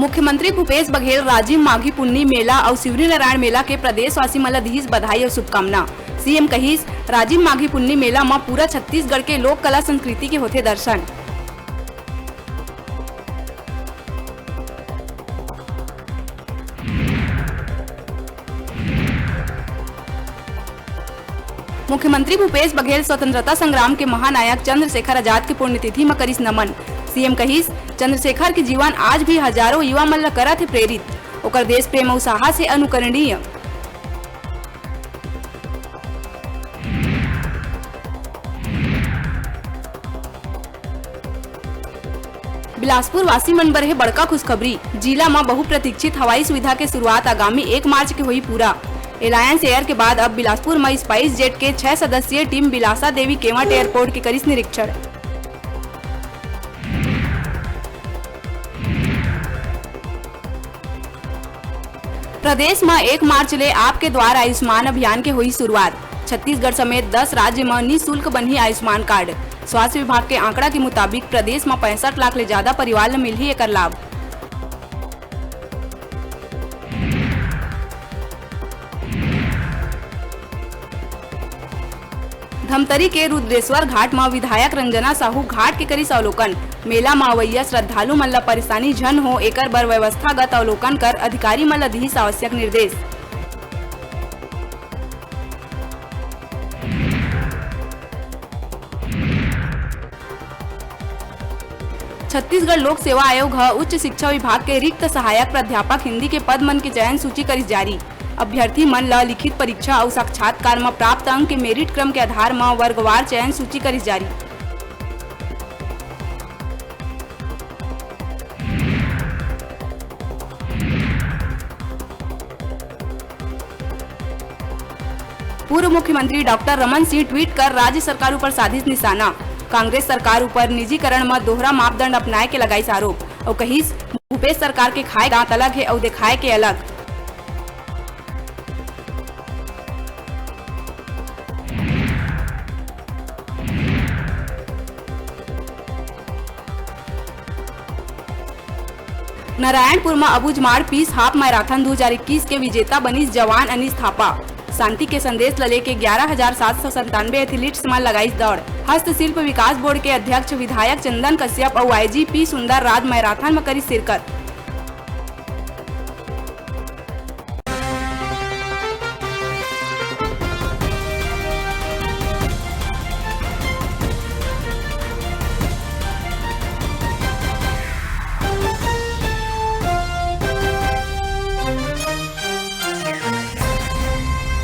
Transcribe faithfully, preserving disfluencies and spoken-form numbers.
मुख्यमंत्री भूपेश बघेल राजिम माघी पुन्नी मेला अउ शिवरीनारायण मेला के प्रदेशवासी मन ल दिहिस बधाई अउ शुभकामना। सीएम कहिस, राजिम माघी पुन्नी मेला म पूरा छत्तीसगढ़ के लोक कला संस्कृति के होथे दर्शन। मुख्यमंत्री भूपेश बघेल स्वतंत्रता संग्राम के महानायक चंद्रशेखर आजाद के पुण्यतिथि म करिस नमन। सीएम कहिस, चंद्रशेखर के जीवन आज भी हजारों युवा मन ल करत हे प्रेरित। ओकर देश प्रेम अउ साहस हे अनुकरणीय। बिलासपुर वासी मन बर हे बड़का खुशखबरी। जिला म बहुप्रतीक्षित हवाई सुविधा के शुरुआत आगामी एक मार्च के होही पूरा। एलायंस एयर के बाद अब बिलासपुर म स्पाइस जेट के छह सदस्यीय टीम बिलासा देवी केवट एयरपोर्ट के करिस निरीक्षण। प्रदेश म एक मार्च ले आपके द्वार आयुष्मान अभियान के होही शुरुआत। छत्तीसगढ़ समेत दस राज्य म निशुल्क बनही आयुष्मान कार्ड। स्वास्थ्य विभाग के आंकड़ा के मुताबिक प्रदेश म पैंसठ लाख ले ज्यादा परिवार ल मिलही एकर लाभ। धमतरी के रुद्रेश्वर घाट म विधायक रंजना साहू घाट के करिस अवलोकन। मेला म अवइया श्रद्धालु मन ल परेशानी झन हो, एकर बर व्यवस्थागत अवलोकन कर अधिकारी मन ल दिहिस आवश्यक निर्देश। छत्तीसगढ़ लोक सेवा आयोग ह उच्च शिक्षा विभाग के रिक्त सहायक प्राध्यापक हिंदी के पद मन के चयन सूची करिस जारी। अभ्यर्थी मन ल लिखित परीक्षा अउ साक्षात्कार म प्राप्त अंक के मेरिट क्रम के आधार म वर्गवार चयन सूची करिस जारी। पूर्व मुख्यमंत्री डॉक्टर रमन सिंह ट्वीट कर राज्य सरकार ऊपर साधिस निशाना। कांग्रेस सरकार ऊपर निजीकरण म दोहरा मापदंड अपनाए के लगाइस आरोप अउ कहिस, भूपेश सरकार के खाए दांत अलग हे अउ देखाए के अलग। नारायणपुर म अबूझमाड़ पीस हाफ मैराथन दू हजार इक्कीस के विजेता बनिस जवान अनीस थापा। शांति के संदेश ल लेके ग्यारह हजार सात सौ संतानवे एथलीट्स मन लगाइस दौड़। हस्तशिल्प विकास बोर्ड के अध्यक्ष विधायक चंदन कश्यप अउ आईजी पी सुंदर राज मैराथन म करिस शिरकत।